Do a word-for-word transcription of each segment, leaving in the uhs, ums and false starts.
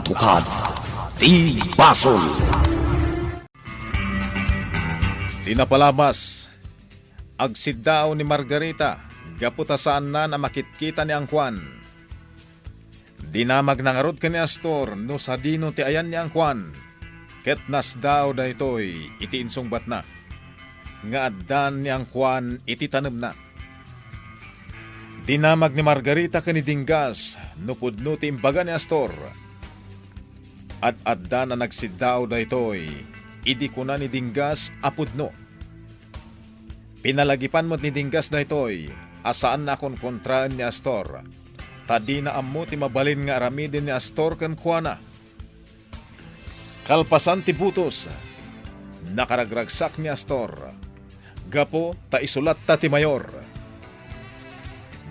Tukad ti basol. Ti napalabas, agsiddaaw ni Margarita gapu ta saanna a makitkita ni Angkuan. Dinamagna ngarud ken ni Astor no sadino ti ayan ni Angkuan, ket nasdaaw daytoy iti insungbatna nga addan ni Angkuan iti tanemna. Dinamag ni Margarita ken ni Dinggas no pudno ti imbaga ni Astor. Ad-addan a nagsiddaaw daytoy idi kuna ni Dinggas a pudno. Pinalagipan met ni Dinggas daytoy a saanna a konkontraen ni Astor, ta dina ammo ti mabalin nga aramiden ni Astor kenkuana. Kalpasan ti butos, nakaragragsak ni Astor gapu ta isulatta ti mayor.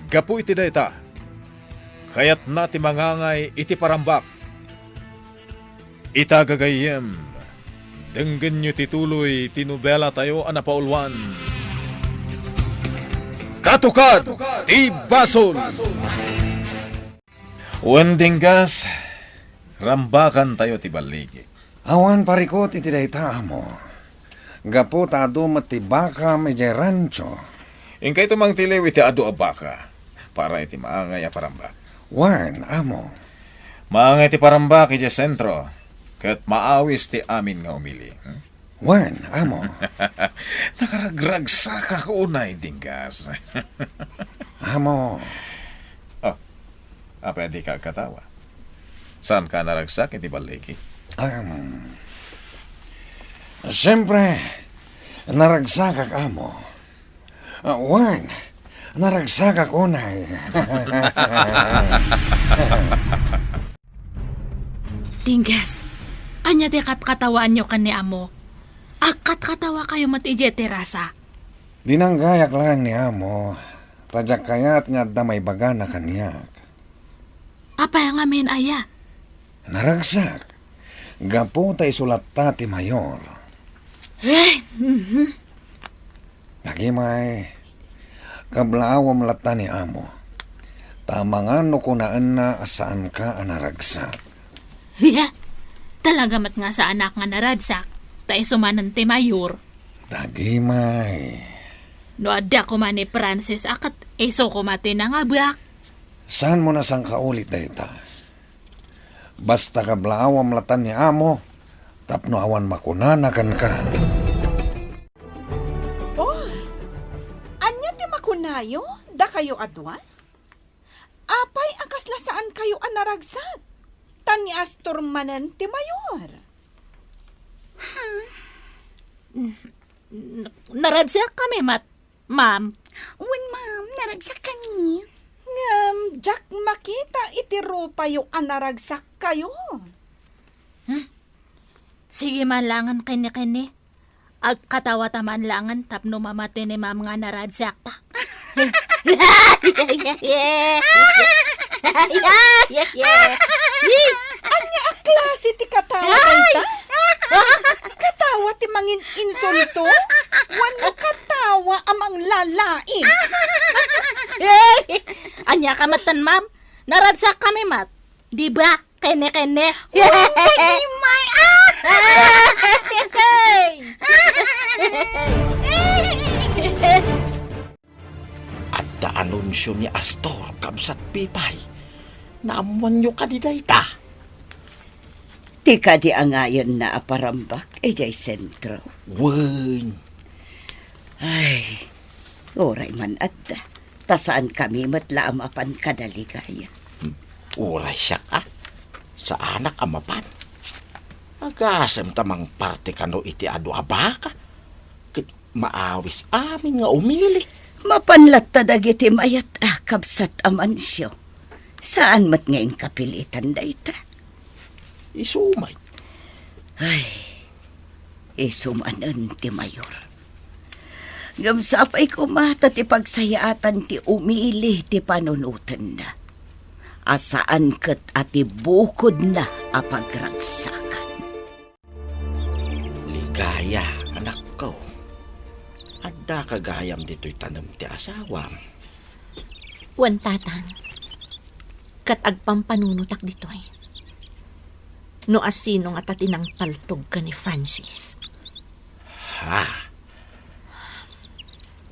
Gapu iti dayta, kayatna ti mangangay iti parambak. Ita gagayyem, denggenyo ti tuloy ti nobelatayo a napauluan, Katukad ti Basol. Wen Dinggas, rambakantayo ti balligi. Awan parikut iti dayta, amo. Gapu ta adu met ti bakam idiay rancho. Inkayto mangtiliw iti adu a baka para iti maangay a parambak. Wen, amo. Maangay ti parambak idiay sentro, ket maawis ti amin nga umili. Hmm? Wen, amo. Nakaragragsakak unay, Dinggas. Amo. Oh, apay a dika agkatawa? Saanka a naragsak iti balligi? Am, siempre, naragsakak, amo. Ah, wen, naragsakak unay. Dinggas, ania ti katkatawaanyo ken ni amo? Agkatkatawakayo met idiay terasa. Dinanggayak laeng ni amo, ta diak kayat nga adda maibagana kaniak. Apay ngamin aya? Naragsak, gapu ta isulatta ti mayor. Eh, mhm. Nagimay, kablaawam latta ni amo. Ta amangan no kunaenna a saanka a naragsak. Hiya, talaga met nga saanak nga naragsak, ta isu manen ti mayor. Dagimay. No adda koma ni Francis a ket isu koma ti nangabak. Saanmo a sangkaulit dayta? Basta kablaawam latta ni amo tapno awan makunana kenka. Oh, ania ti makunayo, dakayo a dua? Apay a kasla saankayo a naragsak? Ta ni Astor manen ti mayor. Hmm. N-, naragsakkami met, ma'am. Wen, ma'am, naragsakkami. Ngem diak makita iti rupayo a naragsakkayo. Hmm? Sige man laengen kenni-kenni. Agkatawata man laengen tapno mamati ni ma'am nga naragsakta. Ania a klase ti katawa dayta? Katawa ti mangin-insulto? Wenno katawa a manglalais? Ania ka metten, ma'am? Naragsakkami met. Di ba? Kenni-kenni. Uy, dagimay! Ah! Adda anunsio ni Astor, kabsat Pipay. Naammoanyo kadi dayta? Ti kadi angayenna a parambak idiay sentro. Wen. Ay, uray man adda. Ta saankami met la a mapan kada Ligaya. Uray siak a, saanak a mapan. Agasem ta mangparte kano iti adu a baka. Ket maawis amin nga umili. Mapan latta dagiti mayat a kabsat Amancio. Saan met nga inkapilitan dayta. Isu met. Ay, isu manen ti mayor. Ngem sapay koma ta ti pagsayaatan ti umili ti panunotenna, a saan ket a ti bukodna a pagragsakan. Ligaya, anakko. Addaka gayam ditoy tanem ti asawam? Wen, Tatang. Ket agpampanunotak ditoy. no asino ngata ti nangpaltog ken ni Francis. Ha?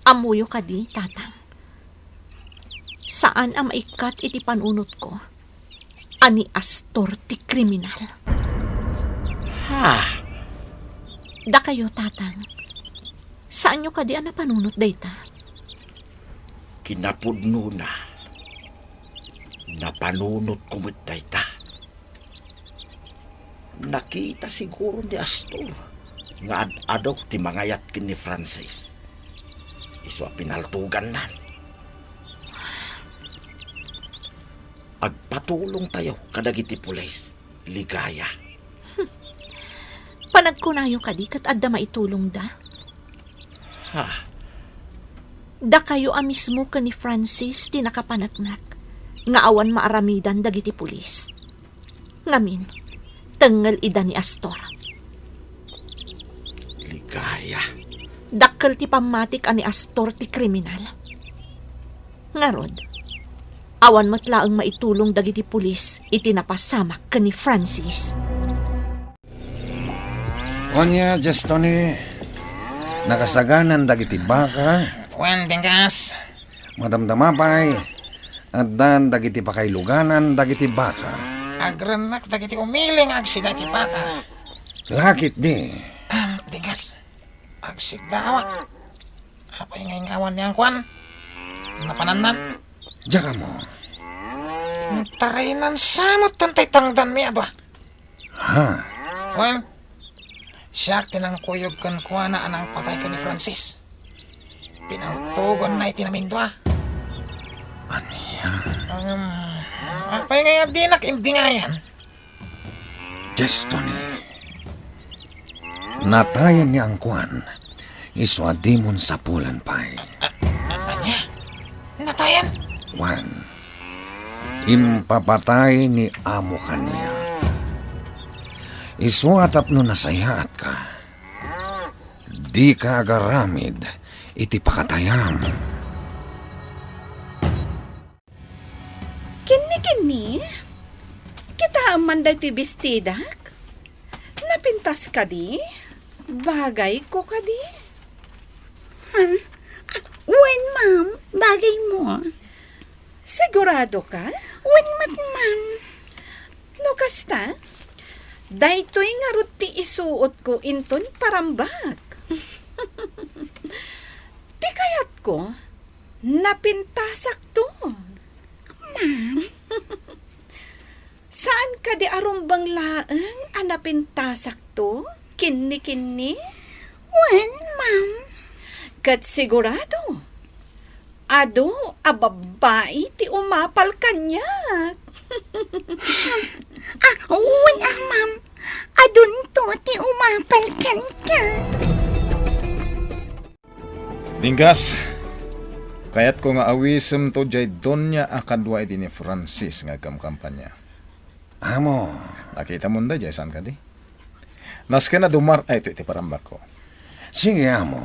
Ammoyo kadi, Tatang? Saan a maikkat iti panunotko a ni Astor ti kriminal. Ha? Dakayo, Tatang, saanyo kadi a napanunot dayta? Kinapudnona, napanunotko met dayta. Nakita siguro ni Astor nga ad-adu ti mangayat ken ni Francis. Isu a pinaltogannan. Agpatulongtayo kadagiti pulis, Ligaya. Panagkunayo kadi ket adda maitulongda? Ha? Dakayo a mismo ken ni Francis ti nakapaneknek nga awan maaramidan dagiti pulis. Ngamin, tengngel ida ni Astor. Ligaya. Dakkel ti pammatik a ni Astor ti kriminal. Ngarud, awan met laeng maitulong dagiti pulis iti napasamak ken ni Francis. Ania, Diastone, nakasaganan dagiti baka? Wen, Dinggas. Madamdama pay, addan dagiti pakailuganan dagiti baka. Agrennek dagiti umili nga agsida iti baka. Lakit di. Ahem, Dinggas. Agsidawat. Apay nga ingawan ni Angkuan? Napanannan? Diak ammo. Tarayan sa met daytoy tangdanmi a dua. Ha? Wen, siak ti nangkuyog kenkuana a nangpatay ken ni Francis. Pinaltogonna iti namindua. Ania? Ngem, apay nga dinak imbingayan? Diastone. Natayen ni Angkuan, isu a dimon sapulan pay. A-, a-, ania? Natayen? Wen, impapatay ni amo kaniak. Isu a tapno nasayaatka, dika agaramid iti pakatayam. Kinni, kinni, kitaem man daytoy bestidak? Napintas kadi? Bagayko kadi? Ha? Ah, wen, ma'am. Bagaymo. Sigurado ka? Wen met, ma'am. No kasta, daytoy ngarud ti isuotko inton parambak. Ti kayatko, napintasakto. Ma'am. Saan kadi a rumbeng laeng a napintasakto kinni-kinni? Wen, ma'am. Ket sigurado, adu a babbai ti umapal kaniak. Ah, wen a, ma'am. Adunto ti umapal kenka. Dinggas, kayatko nga awisemto diay donia a kadua iti ni Francis nga agkamkampanya. Amo. Nakitamon daydiay, saan kadi? Nasken a dumar-ay to iti parambakko. Sige, amo.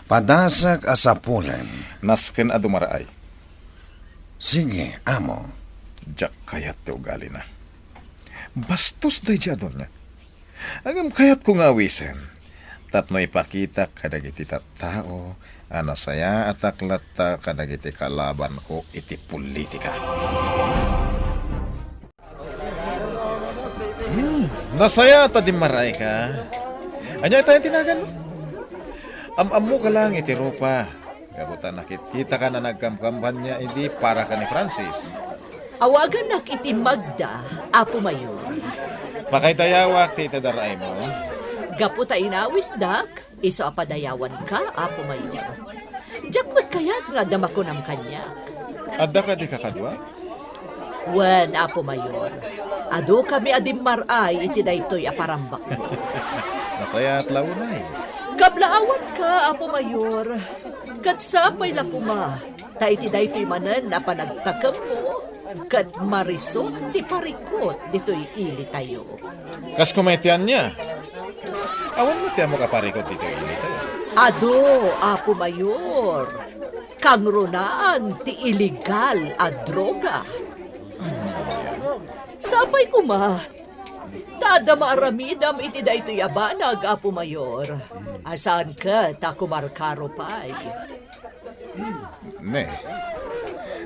Padasek a sapulen. Nasken a dumaraay. Sige, amo. Diak kayat ti ugalina. Bastos daydiay a donia. Ngem kayatko nga awisen, tapno ipakitak kadagiti tattao a nasayaatak latta kadagiti kalabanko iti politika. Hmm, nasayaat a dimmaraayka. Ania itayen ti naganmo? Am-ammoka laeng iti rupa. Gapu ta nakitkitaka a nagkamkampanya idi para ken ni Francis. Awaganak iti Magda, Apo Mayor. Pakaidayawak ti itedaraaymo. Gapu ta inawisdak, isu a padayawanka, Apo Mayor. Diak met kayat nga adda makunam kaniak. Adda kadi kakadua? Wen, Apo Mayor. Adukami a dimmar-ay iti daytoy a parambakmo. Nasayaat la unay. Kablaawanka, Apo Mayor. Ket sapay la koma, ta iti daytoy manen a panagtakemmo, ket marisut ti parikut ditoy ilitayo. Kas koma iti ania? Awan met ti ammok a parikut ditoy ilitayo. Adu, Apo Mayor. Kangrunaan ti illegal a droga. Sapay koma, Adda maaramidam iti daytoy a banag, Apo Mayor. A saan ket a kumarkaro pay. Ne.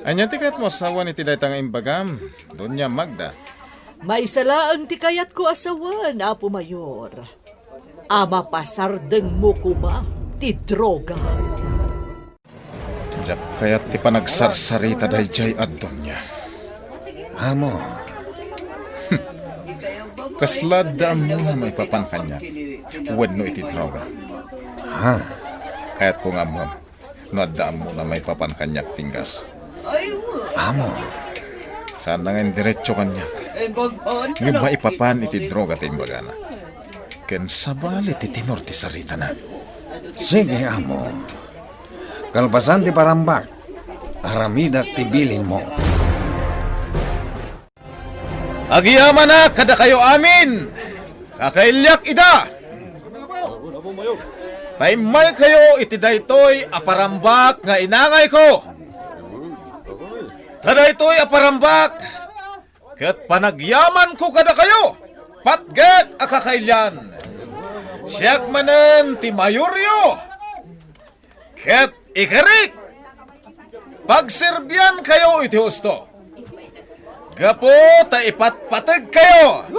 Ania ti kayatmo a sawen iti dayta nga imbagam, Doña Magda? Maysa laeng ti kayatko a sawen, Apo Mayor. A mapasardengmo koma ti droga. Diak kayat ti panagsarsarita daydiay a Doña. Amo. Kasla adda ammona maipapan kaniak wenno iti droga? Ha? Kayatko nga ammom no adda ammona maipapan kaniak ti inggas. Amo. Saanna nga indiretso kaniak. Ngem maipapan iti droga ti imbagana. Ken sabali ti tenor ti saritana. Sige, amo. Kalpasan ti parambak, aramidek ti bilinmo. Agyamanak kadakayo amin! Kakailiak ida! Ta immaykayo iti daytoy a parambak nga inangayko. Ta daytoy a parambak ket panagyamanko kadakayo, patgek a kakailian. Siak manen ti mayoryo. Ket ikarik, pagserbiankayo iti husto. Gapu ta ipatpategkayo.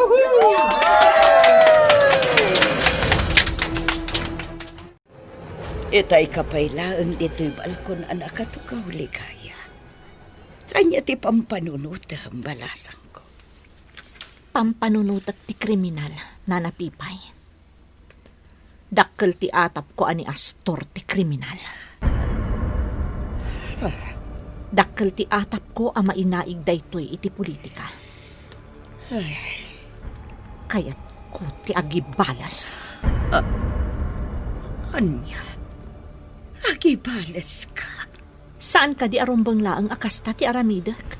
Itayka pay laeng ditoy balkon a nakatugaw, Ligaya. Ania ti pampanunotem, balasangko? Pampanunotek ti kriminal, Nana Pipay. Dakkel ti atapko a ni Astor ti kriminal. Dakkel ti atapko a mainaig daytoy iti politika. Ay. Kayatko ti agibalas. A-, ania? Agibaleska? Saan kadi a rumbeng laeng a kasta ti aramidek?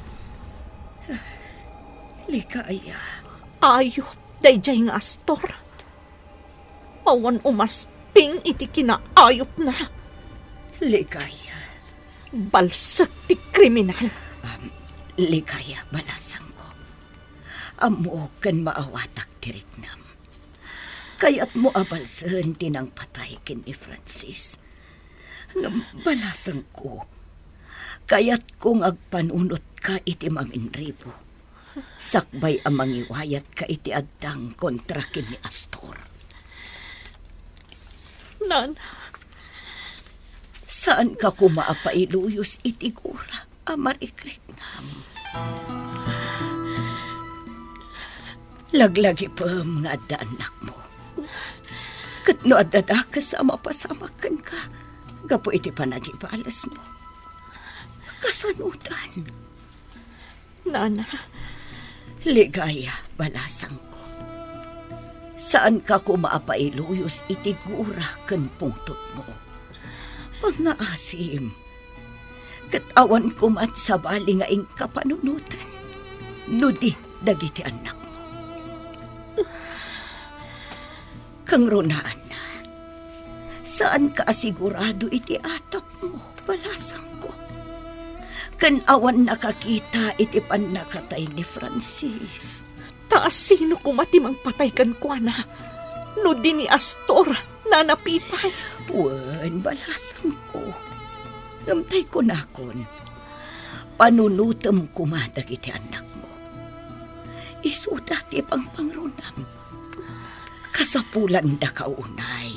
Ligaya. Ayop daydiay nga Astor. Awan umasping iti kinaayupna. Ligaya. Balsek ti kriminal. Um, Ligaya, balasangko. Ammok ken maawatak ti riknam. Kayatmo a balsen ti nangpatay ken ni Francis. Ngem balasangko, kayatko nga agpanunotka iti maminribo. Sakbay a mangiwayatka iti addang kontra ken ni Astor. Nana. Saanka koma a pailuyos iti gura a marikriknam. Laglagipem nga adda annakmo. Ket no adda dakes a mapasamak kenka gapu iti panagibalesmo, kasanodan? Nana. Ligaya, balasangko. Saanka koma a pailuyos iti gura ken pungtotmo. Pangngaasim. Ket awan koma ti sabali nga inka panunoten no di dagiti annakmo. Kangrunaanna, saanka a sigurado iti atapmo, balasangko. Ken awan nakakita iti pannakatay ni Francis. Ta asino koma ti mangpatay kenkuana no di ni Astor, Nana Pipay? Wen, balasangko. Ngem tay kunakon, panunotem koma dagiti annakmo. Isuda ti pangpangrunam. Kasapulandaka unay.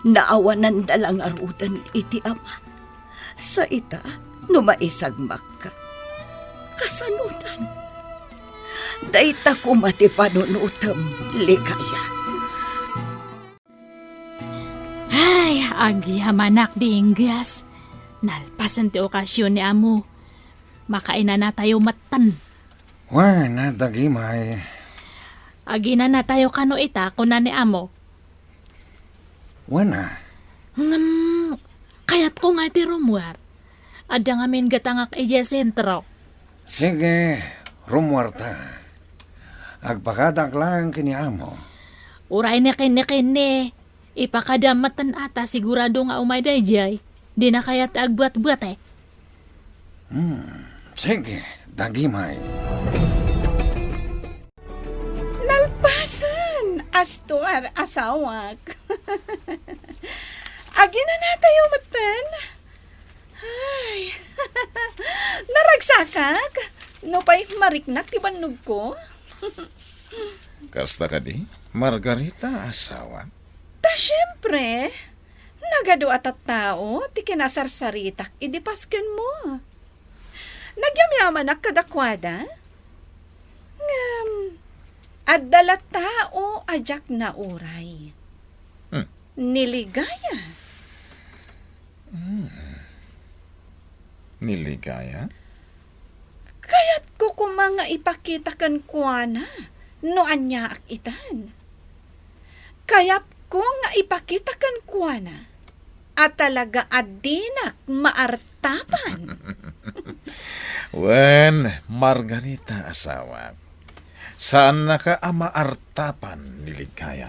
Naawananda la ngaruden iti ama. Sa ita, no maisagmakka, kasanodan? Dayta koma ti panunotem, Ligaya. Ay, agyamanak ti inggas. Nalpasen ti okasion ni amo. Makainanatayo metten. Wen, dagimay. Aginanatayo kano ita, kuna ni amo. Wen a. Ngem, kayatko nga iti rummuar. Adda ngamin gatangak idiay sentro. Sige, rummuarta. Agpakadak laeng ken ni amo. Uray ni kenni-kenni, ipakadam metten a ta sigurado nga umay daydiay. Dina kayat ti agbuatbuatek. Hmm, sige, dagimay. Nal-, Astor, asawak. Aginanatayo metten. Ay, naragsakak. Nupay mariknak ti bannogko. Kasta kadi, Margarita, asawa? Ta siempre, nagadu a tattao ti kinasarsaritak idi paskenmo. Nagyamyamanak kadakuada. Ngem, adda la tao a diak nauray. Hmm. Ni Ligaya. Hmm. Ni Ligaya? Kayatko koma nga ipakita kenkuana no aniaak itan. Kayatko nga ipakita kenkuana a talaga a dinak maartapan. Wen, Margarita, asawak, saannaka a maartapan ni Ligaya.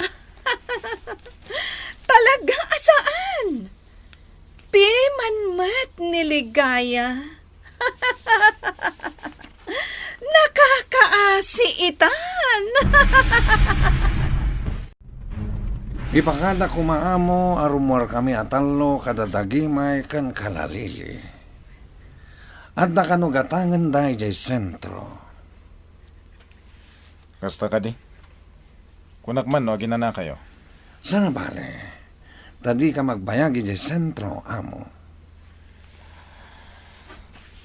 Talaga a saan? Piman met ni Ligaya. Nakakaasi itan. Ipakada koma, amo, a rummuarkami a tallo kada Dagimay ken Kalalili. Adda kano gatangenda idiay sentro. Kasta kadi? Kunak man no aginanakayo. Saan a bale, ta dika magbayag idiay sentro, amo.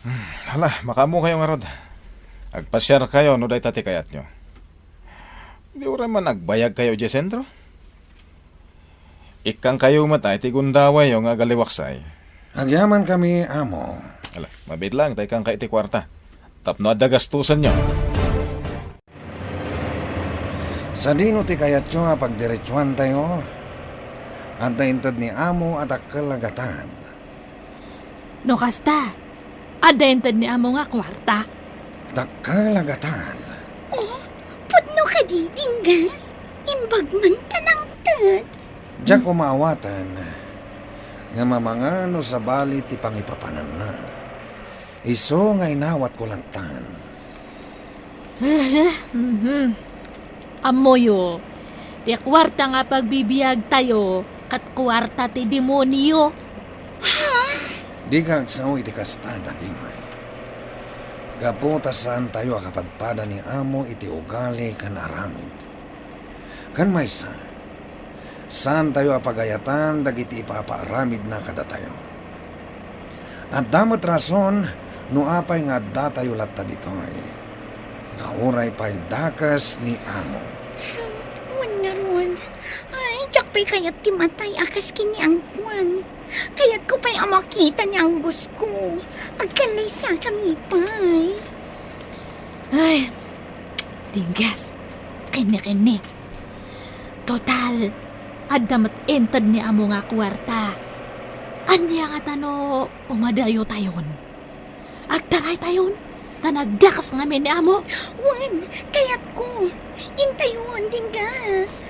Hmm, hala, makaammokayo ngarud. Agpasiarkayo no dayta ti kayatyo. Di uray man agbayagkayo idiay sentro? Ikkangkayo met iti gundawayyo nga agaliwaksay. Agyamankami, amo. Ala, mabiit laeng ta ikkangka iti kuarta. Tapno adda gastusenyo. Sadino ti kayatyo a pagdiretsuantayo? Adda inted ni amo a dakkel a gatad. No kasta, adda inted ni amo nga kuarta. Dakkel a gatad. Oh, pudno kadi, Dinggas? Imbag man ta nangted. Diak koma awaten nga mamangano sabali ti pangipapananna. Isu nga inawatko lattan. Mhm. Ammoyo, ti kuarta nga pagbibiagtayo ket kuarta ti demonio. Ha? Dika agsao iti kasta, Dagimay. Gapu ta saantayo a kapadpada ni amo iti ugali ken aramid. Ken maysa, saantayo a pagayatan dagiti ipapaaramidna kadatayo. Adda met rason no apay nga addatayo latta ditoy, nga uray pay dakes ni amo. Wen ngarud, ay, diak pay kayat ti matay a kas ken ni Angkuan. Kayatko pay a makita ni Anggos ko. Agkallaysakami pay. Ay, Dinggas, kenni, kenni. Total, adda met inted ni amo nga kuarta. Ania ngata no umadayotayon? Agtaraytayon, ta nagdakes ngamin ni amo. Wen, kayatko. Intayon, Dinggas.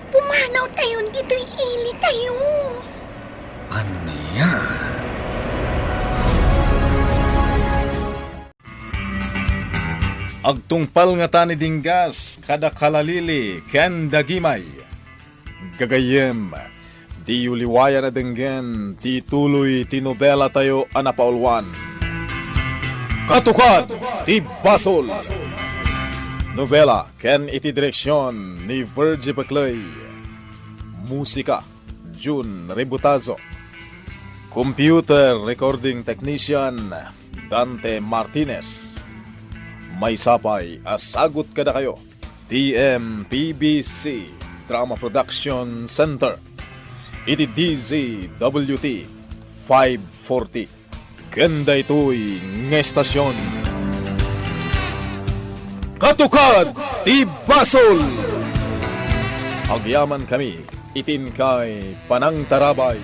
Pumanawtayon ditoy ilitayo. Ania? Agtungpal ngata ni Dinggas kada Kalalili ken Dagimay. Gagayyem, diyo liwayan a denggen ti ituloy ti nobelatayo a napauluan, Katukad ti Basol. Nobela ken iti direksion ni Virgie Beclay. Musika, Jun Rebutazo. Computer Recording Technician, Dante Martinez. Maysa pay a sagut kadakayo ti M P B C Drama Production Center iti D Z W T five forty. Ken daytoy nga estasion, Katukad ti Basol! Agyamankami iti inkay panangtarabay.